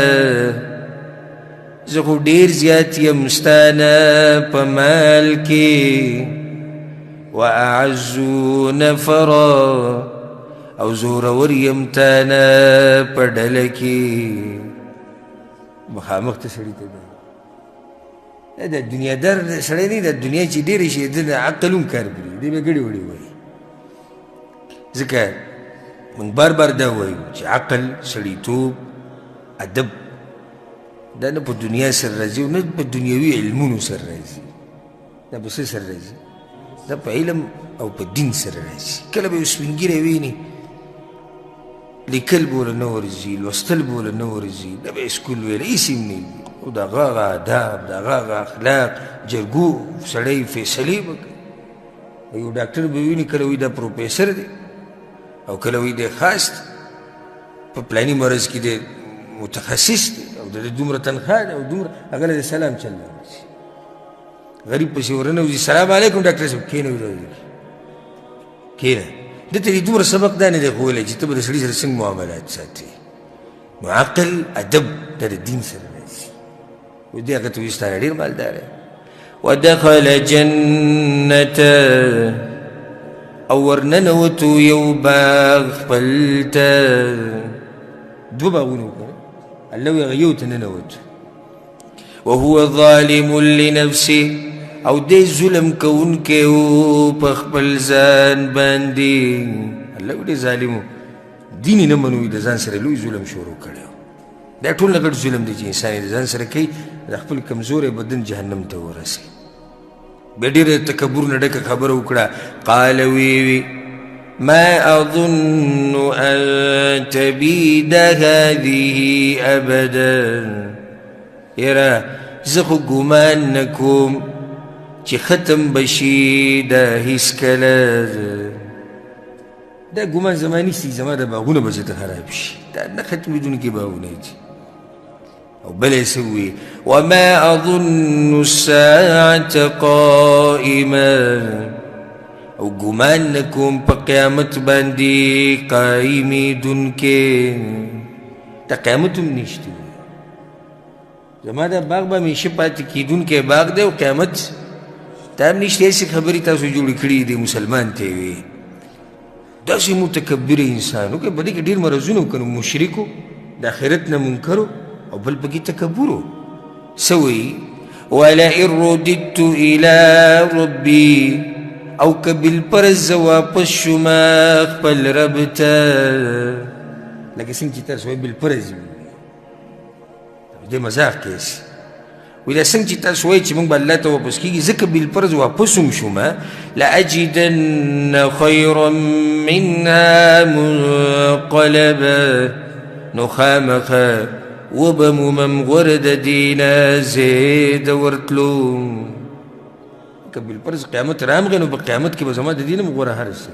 زه خو ډېر زیات یم ستا نه په مال کې، واعز نفرا، او زورور یم تا نه په ډله کې. مخامخ ته سړي ته دی، دا د دنیادار سړی نه دی، د دنیا چې ډېرې شي د عقل هم کار پرېږدي، دی به ګړې وړې وایي. ځکه موږ بار بار دا وایو چې عقل، سړیتوب، ادب دا نه په دنیا سره راځي او نه په دنیوي علمونو سره راځي، دا په څه سره راځي؟ دا په علم او په دین سره راځي. کله به یو سپین ږیری ویني، لیکل به ورله نه ورځي، لوستل به ورله نه ورځي، نه به یې سکول ویلی، هېڅ یې هم نه وي، او د هغه هغه آداب، د هغه هغه اخلاق، جرګو سړی فیصلې به کوي. یو ډاکټر به ویني، کله وایي دا پروفیسر دی، او کله وایي دی خاص دی، په پلاني مرض کې دی متخصص دی، او د ده دومره تنخوا ده او دومره، هغه له سلام چل نه ورځي. غریب پسې ورنوځي، سلام علیکم ډاکټر صاحب، کښېنه کښېنه. ده ته دې دومره سبق دا نه دی ښوولی چې ته به د سړي سره څنګه معاملات ساتې. نو عقل، ادب دا د دین سره راځي. اوس دې هغه ته وایي ستا نه ډېر مالدار دی. ودخل جنته، او ورننوتو یو باغ خپل ته. دوه باغونه وکړه، الله وایي هغه یو ته ننوتو. وهو ظالم لنفسه، او دی ظلم کوونکی و په خپل ځان باندې. الله وایي ډېر ظالم و، دین یې نه منو، د ځان سره لوی ظلم شروع کړی و. دا ټول نه غټ ظلم دی چې انسان یې د ځان سره کوي، د خپل کمزوری بدن جهنم ته ورسوي. بیا ډېره د تکبر نه ډکه خبره وکړه، قال وی ما اظن ان تبید هذه ابدا، یاره زه خو ګمان نه کوم چې ختم به شي دا هېڅکله. دا ګمان زما نیسي، زما د باغونه به ځکه خراب شي، دا نه ختمېدونکي باغونه دي. او بل یې څه ووایي، وما اظن الساعة قائمه، او ګمان نه کوم په قیامت باندې قایمېدونکی. دا قیامت هم نشته، زما دا باغ به همیشه پاتې کېدونکی باغ دی او قیامت دا هم نشته. هسې خبرې تاسو جوړې کړي دي، مسلمان ته یې وي. داسې متکبر انسان و، که په دې کې ډېر مرضونه وو، که نو مشرک و، د آخرت نه منکر و، او بل پکې تکبر و. څه وایي؟ ولئن رددت إلى ربي، او که بالفرض زه واپس شوم خپل رب ته، لکه څنګه چې تاسو وایئ بالفرض وي، دې مذاق کوي. وایي دا څنګه چې تاسو وایئ چې موږ به الله ته واپس کېږي، زه که بالفرض واپس هم شوم، لأجدن خیرا منها منقلبا، نو خامخا وبه مومم غوره د دې نه ځای د ورتلو. که بالفرض قیامت رامغی نو په قیامت کې به زما د دې نه هم غوره هر څه.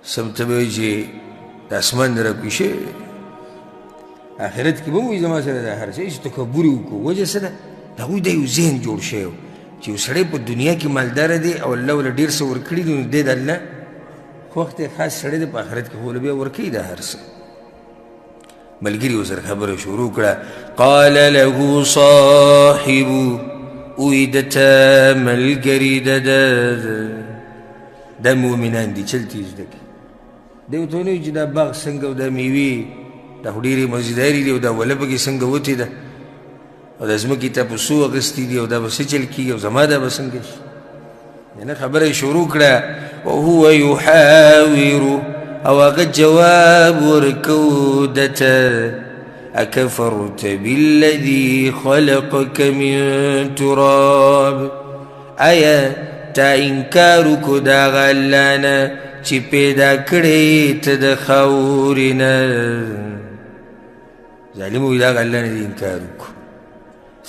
سم ته به وایي چې د اسمان نه راکوز شوی، آخرت کې به هم وایي زما سره دا هر څه، هېڅ تکبر یې وکړو. وجه څه ده؟ د هغوی دا یو ذهن جوړ شوی و چې یو سړی په دنیا کې مالداره دی او الله ورله ډېر څه ورکړي دي، نو دی د الله خوښ دی، خاص سړی دی، په آخرت کې خو ورله بیا ورکوي دا هر څه. ملګري ورسره خبره شروع کړه، قال له صاحبو، وایي ده ته ملګري د ده، دا مؤمنان دي، چلته یې زده کړي. دی ورته ونه وایي چې دا باغ څنګه او دا میوې دا خو ډېرې مزیدارې دي او دا وله پکې څنګه وتې ده او دا ځمکې ته په څو اخیستې دي او دا به څه چل کېږي او زما دا به څنګه شي. نه، خبره یې شروع کړه، وهو یحاور، او هغه جواب ورکو ده ته، اکفرت بالذي خلقك من تراب، آیا تا انکار وکړو د هغه الله نه چې پیدا کړی ته د خاورې نه؟ ظالم وایي د هغه الله نه دې انکار وکړو.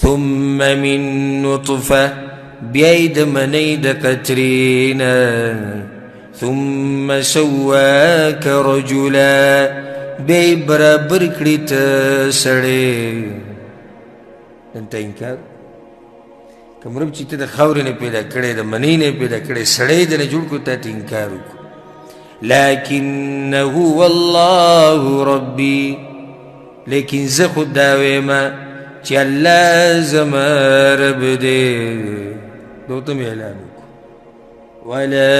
ثم من نطفه، بیا یې د منۍ د قطرې نه، ثم سواک رجلا، بیا یې برابر کړې ته سړی. دلته انکار کوم رب چې ته د خاورې نه پیدا کړی، د منۍ نه پیدا کړی، سړی د نه جوړ کړو، تا ته انکار وکړو. لکنه هو الله ربي، لیکن زه خو دا وایم چې الله زما رب دی. ده ورته مې اعلان وکړو، ولا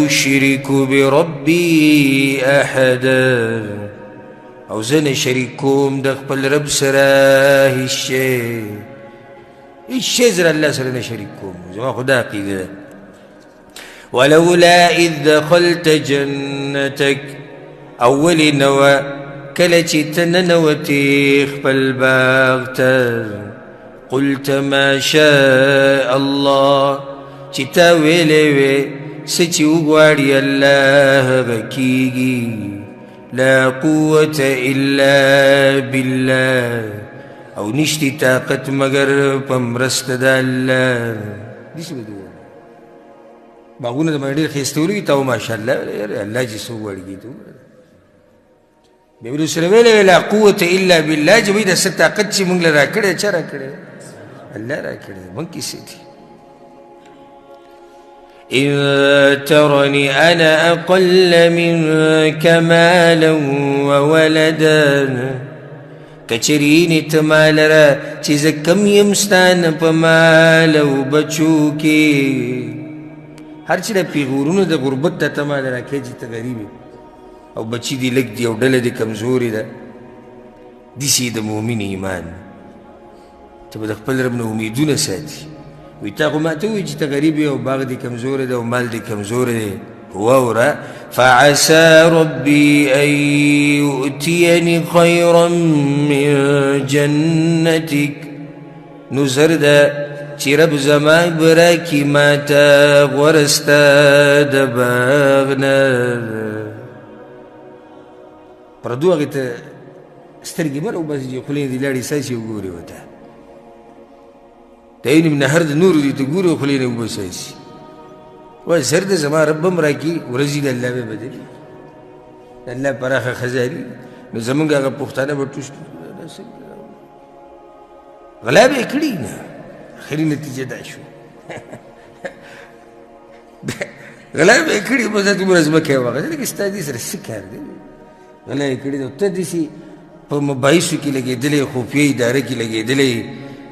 اشرک بربي احدا، او زه نه شریک کوم د خپل رب سره هیڅ شی، هیڅ شی زه الله سره نه شریک کوم، زما خو دا عقیده ده. ولولا اذ دخلت جنتک، اولې نه وه کله چې ته ننوتې خپل باغ ته، قلت ما شاء الله، چې تا ویلی وې څه چې وغواړي الله هغه کېږي، لا قوة الا بالله، او نشتي طاقت مګر په مرسته د الله. داسې به دې وویل. باغونه د باندې ډېر ښایسته ولګي، تا ماشاءالله الله چې څه وغواړي کېږي. بیا ورسره سره ویلی وی لا قوة الا بالله، چې وایي دا څه طاقت چې موږ له راکړی، چا راکړی؟ الله راکړی، موږ کې څه دي؟ إن ترني أنا أقل منك مالا وولدا، که چېرې ته ما لره چې زه کم یم ستا نه په مال او بچو کې. هر چې دا پیغورونه د غربت ته ته ما له راکوې چې ته غریب یې او بچي دې لږ دي او ډله دې کمزورې ده، داسې د مؤمن ایمان ته به د خپل رب نه امیدونه ساتي. وایي تا خو ما ته ووایي چې ته غریب یې او باغ دې کمزوری دی او مال دې کمزوری دی، واوره، فعسى ربي أن يؤتيني خيرا من جنتك، نو زر ده چې رب زما به راکړي ما ته غوره ستا د باغ نه. پردو هغې ته سترګې مه راوباسي چې خولې دې لاړې څاڅي وګوري ورته، د عین نهر د نورو دې ته ګوري خولې نه اوبه څاڅي. وایي زر ده زما رب به هم راکړي، ورځې د الله به بدلي، د الله پراخه خزانې. نو زمونږ هغه پښتانه به ټوش غلا به یې کړي نه، اخري نتیجه دا شوه غلا به یې کړي، بس دا دومره ځمکه یې واخیسته، لکه ستا دې سره څه کار دی؟ غلا یې کړې ده. ته داسې په مباحثو کې لګېدلی، خفیه اداره کې لګېدلی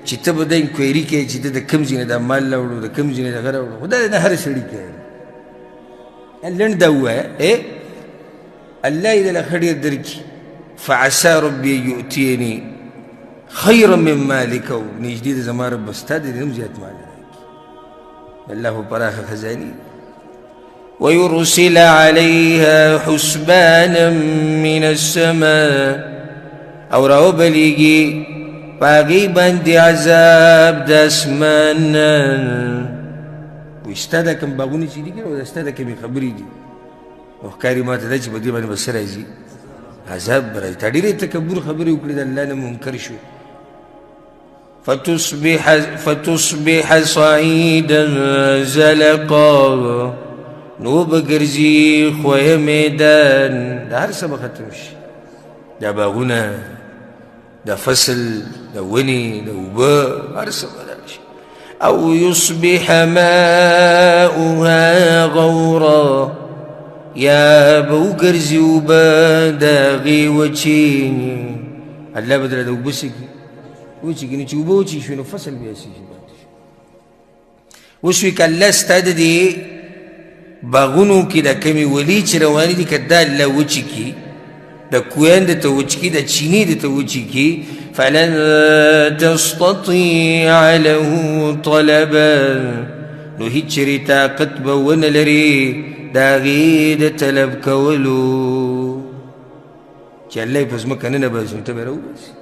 چې ته به دا انکوایري کوې چې ته د کوم ځای نه دا مال راوړو، د کوم ځای نه دغه راوړو، خو دا د هر سړي کار دی. لنډ دا ووایه، الله یې دله ښه ډېر درکړي. فعسى ربي یؤتیني خیرا من مالک، او نږدې ده زما رب به ستا د دې هم زیات مال راکړي. الله خو پراخه خزانې. ويرسل عليها حسبانا من السماء، او راوبلیږي په هغې باندې عذاب د اسمان نه. وایي ستا دا کوم باغونه چې دي که نه، دا ستا دا کومې خبرې دي، نو ښکاري ما ته دا چې په دې باندې به څه راځي؟ عذاب به راځي. تا ډېرې تکبر خبرې وکړې، د الله نه منکر شو. فتصبح صعيدا زلقا، نو به ګرځي ښویه میدان. دا هر څه به ختم شي، دا باغونه، دا فصل، دا ونې، دا اوبه، هر څه به لاړ شي. او یصبح ماؤها غورا، یا به وګرځي اوبه د هغې وچې. الله به درته اوبه څه کړي؟ وچې کړي. نو چې اوبه وچې شوې نو فصل بیا څه شي پاتې شو. اوس وایي که الله ستا د دې باغونو کې دا کومې ولې چې روانې دي، که دا الله وچې کړي، دا کویان درته وچ کړي، دا چینې درته وچې کړي، فلن تستطیع له طلبا، نو هېڅ چېرې طاقت به ونه لري د هغې د طلب کولو. چې الله یې په ځمکه ننباسي نو ته به راوباسي.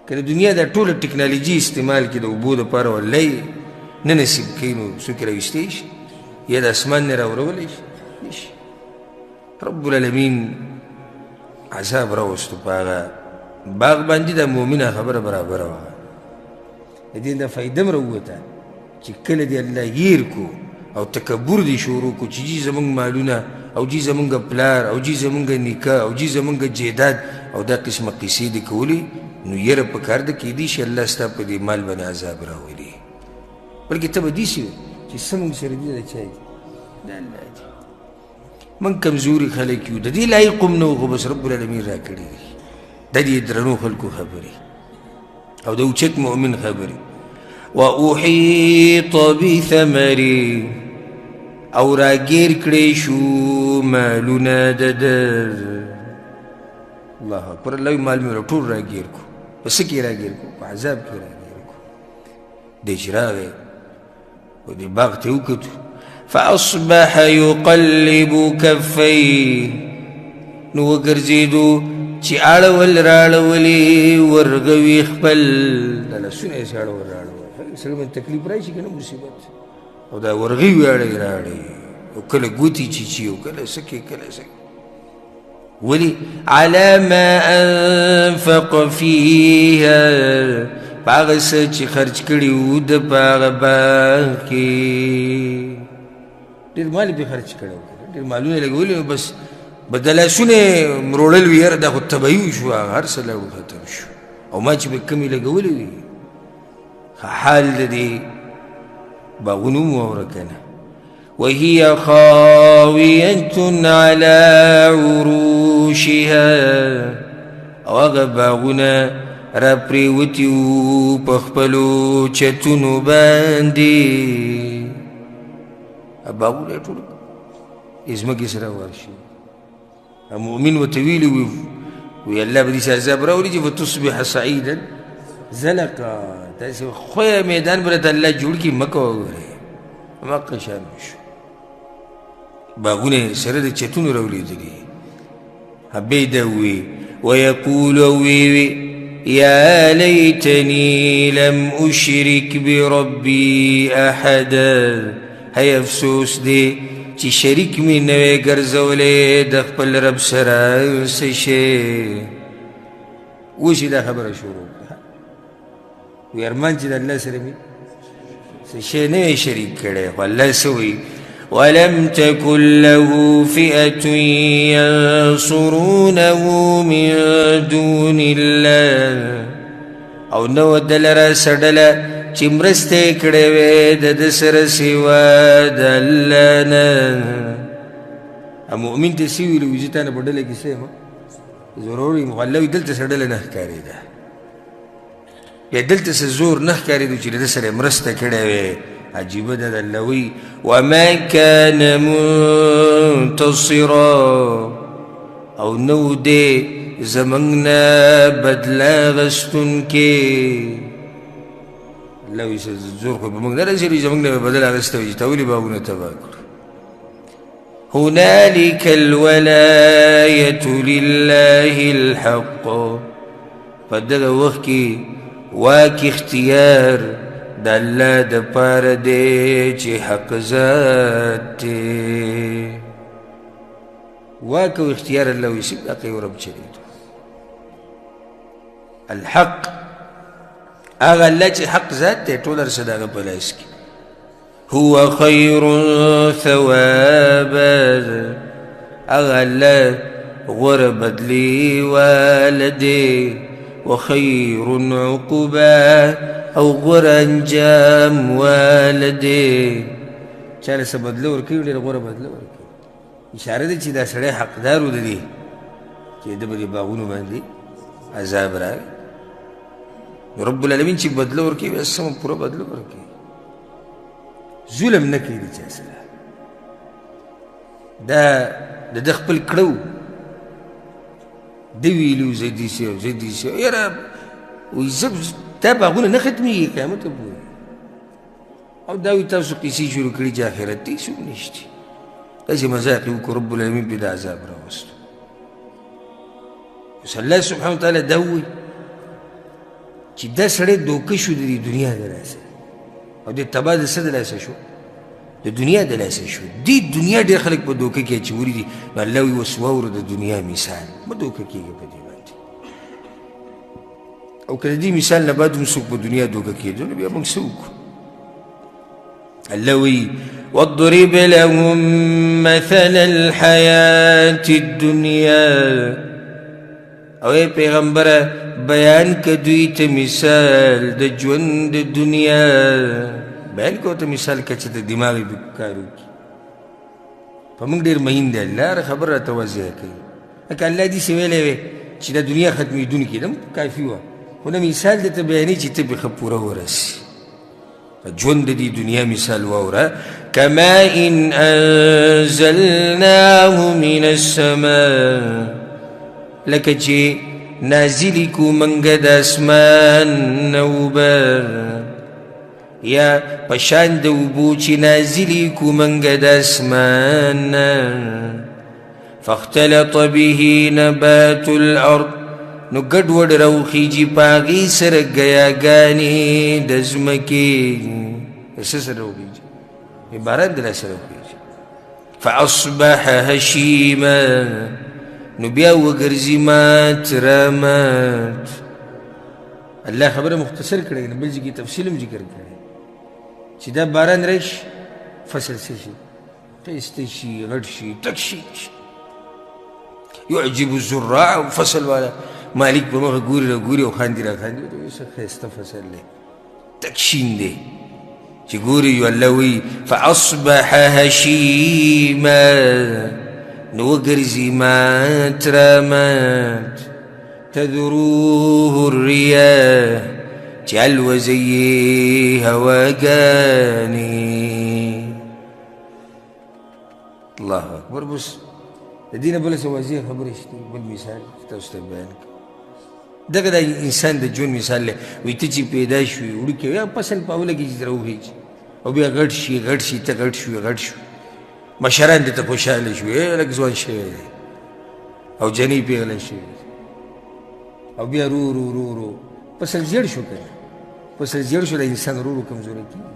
که د دنیا دا ټوله ټکنالوژي استعمال کړي د اوبو دپاره، والله یې نه نصیب کوي، نو څوک یې راویستی شي؟ یا د اسمان نه راورولی شي؟ نه شي. رب العالمین عذاب راوستو په هغه باغ باندې. د مؤمنه خبره برابره وه. د دې دا فایده هم راووته چې کله دې الله هېر کو او تکبر دې شروع کو چې جي زموږ مالونه، او جي زموږ پلار، او جي زموږ نیکه، او جي زموږ جیداد، او دا قسمه قصې دې کولې، نو یره په کار ده کېدی شي الله ستا په دې مال باندې عذاب راولي. بلکې ته به داسې وې چې څه موږ سره دي، دا چا دي؟ دا الله دي. موږ کمزوري خلک یو، د دې لایق هم نه وو، خو بس رب العالمین راکړي دي. د دې درنو خلکو خبرې او د اوچت مؤمن خبرې. وأحيط بثمري، او راګیر کړی شو مالونه د ده. الله اکبر. الله مال مې ټول راګیر کړو. په څه کې راګیر کړو؟ په عذاب کې راګیر کړو. دی چې راغی او دې باغ ته یې وکتو، فأصبح يقلب كفيه، نو وګرځېدو چې اړول راړولې ورغوي خپل. دا لاسونه یې اړول راړول، سړي باندې تکلیف راشي که نه مصیبت، او دا ورغوي اړوي راړوي، او کله ګوتې چیچي، او کله څه کوي، کله څه کوي. ولې؟ على ما انفق فيها، په هغه څه چې خرج کړي وو د په هغه باغ کې. ډېر مال یې پرې خرج کړی و، ډېر مالونه یې لګولي وو، بس به د لاسونه یې مروړل وي، یاره دا خو تبعي وشو، هغه هر څه لاړو ختم شو. او ما چې به کمې لګولې وي، ښه حال د دې باغونو هم واوره که نه. وهي خاوية على عروشها، او هغه باغونه را پرېوتي وو په خپلو چتونو باندې. باغونه ټول ځمکې سره ورشي. مؤمن ورته ویلي وي، وی الله به داسې عذاب راولي چې فتصبح صعیدا زلقا، داسې ښویه میدان به راته الله جوړ کړي، مه کوه وګورئ هماغه شان شو. باغونه یې سره د چتونو راولېدلي. بیا دا ووی ویقول، وی یا لیتنی لم اشرک بربی احدا، هی افسوس دی چې شریک مې نه وی ګرځولی د خپل رب سره څه شی. اوس یې دا خبره شروع کړه، وی ارمان چې د الله سره مې څه شی نه وی شریک کړی. خو الله څه وایي؟ ولم تكن له فئة ينصرونه من دون الله، او نو دلره سړله چې مرسته یې کړې وې د ده سره سوا د الله نه. مؤمن ته څه ویلي وي؟ زه تا نه په ډله کې څه یم، ضرور یم، خو الله وایي دلته څه ډله نه ښکارېده، بیا دلته څه زور نه ښکارېدو چې له ده سره یې مرسته کړې وې. عجیبه ده، الله وایي وما کان منتصرا، او نو دی زموږ نه بدله اخیستونکی. الله وایي زور خو به موږ نه رسېږي، زموږ نه به بدل اخیستی وي چې تا ولې باغونه تباه کړو. هنالك الولاية لله الحق، په دغه وخت کې واک اختیار د الله دپاره دی چې حق ذات دی. واک او اختیار الله وایي صرف حق یو رب چلېدو. الحق هغه الله چې حق ذات دی، ټول هر څه د هغه په لاس کې. هو خیر ثوابا، هغه الله غوره بدلې واله دی، وخیر عقبا، او غوره انجام واله دی. چا له څه بدله ورکوي، ډېره غوره بدله ورکوي. اشاره ده چې دا سړی حقدار و د دې چې ده به دې باغونو باندې عذاب راغی. نو رب العالمین چې بدله ورکوي بیا سمه پوره بدله ورکوي، ظلم نه کوي د چا سره. دا د ده خپل کړه و، ده ویلي وو زه داسې او زه داسې، یاره وایي زه دا باغونه نه ختمېږي قیامته پورې. او دا وایي تاسو قیصې شروع کړي چې آخرت دی څوک نشته. داسې مذاق یې وکړو، رب العالمین پرې د عذاب راوستو. اوس الله سبحانه وتعالی دا ووایي چې دا سړی دوکه شو د دې دنیا د لاسه، او د تباه د څه د لاسه شو؟ د دنیا د لاسه شو. دې دنیا ډېر خلک په دوکه کې اچولي دي. نو الله وایي اوس واوره د دنیا مثال، مه دوکه کېږه په دې باندې. او که د دې مثال نه بعد هم څوک په دنیا دوکه کېدو نو بیا موږ څه وکړو؟ الله وایي واضرب لهم مثل الحياة الدنيا، او ای پیغمبره بیان که دوی ته مثال د ژوند د دنیا، بیان که ورته مثال که چې د دماغ یې کار وکړي. په موږ ډېر مهین دی الله، هره خبره راته واضح کوي. لکه الله داسې ویلی وی چې دا دنیا ختمېدونکې ده، کافي وه، خو دا مثال درته بیانوي چې ته پرې ښه پوره ورسې. ژوند د دې دنیا مثال واوره، کما ان انزلناه من السماء، لکه چې نازلې کړو موږ د اسمان نه اوبه، یا په شان د اوبو چې نازلې کړو موږ د اسمان نه، فاختلط به نبات الارض، نو ګډوډ راوخیږي په هغې سره ګیاګانې د ځمکې. څه سره راوخیږي؟ باران د لاسه راوخیږي. فاصبح هشیما، نو بیا وګرځي مات رامات. الله خبره مختصر کړې، نه بل ځای کې تفصیل هم ذکر کړی چې دا باران راشي فصل څه شي، ښایسته شي، غټ شي، تک شي. يعجب الزراع، فصل والا مالک په مخه ګوري را ګوري او خاندي را خاندي، ورته وایي څه ښایسته فصل دی، تک شین دی. چې ګوري یو الله وایي فاصبح هشیما، نو وګرځي مات رامات. تذروه الریاح، چې الوزي یې هواګانې. الله اکبر. بس د دې نه بله څه واضح خبرې شته؟ بل مثال چې تاسو ته بیان کړم، دغه د انسان د ژوند مثال دی. وایي ته چې پیدا شوې وړوکی وې، فصل په اوله کې چې راوخېږي او بیا غټ شي، غټ شي، ته غټ شوې، غټ شو، مشران دې ته خوشحاله شوې، لږ ځوان شوی دی او جنۍ پېغله شوې، او بیا رو رو رو رو فصل زیړ شو. که نه فصل زیړ شو، د انسان رو رو کمزوری کېږي،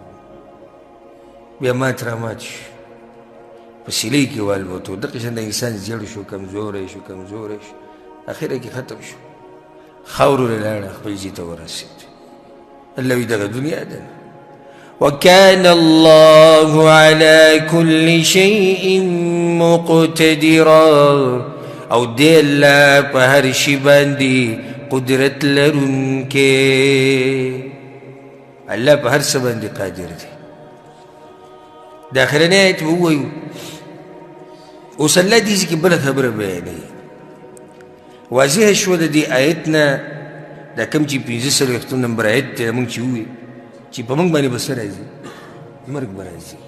بیا مات رامات شو، په سیلۍ کې والوتو. دغه شان د انسان زیړ شو، کمزوری شو، کمزوری شو، اخره کې ختم شو، خاورو له لاړه خپل ځای ته ورسېد. الله وایي دغه دنیا ده. وكان الله على كل شيء مقتدرا، او دی الله په هر شي باندې قدرت لرونکی. الله په هر څه باندې قادر دی. د اخرنی آیت به ووایو. اوس الله دې ځای کې بله خبره بیانوي. واضح شوه د دې آیت نه، دا کوم چې 45 نمبر آیت دی، موږ چې ووایو چې په موږ باندې به څه راځي؟ مرګ به راځي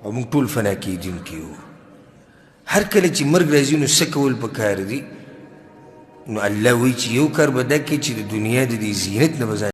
او موږ ټول فنا کېدونکي یو. هر کله چې مرګ راځي نو څه کول پکار دي؟ نو الله وایي چې یو کار به دا کوي چې د دنیا د دې زینت نه به ځان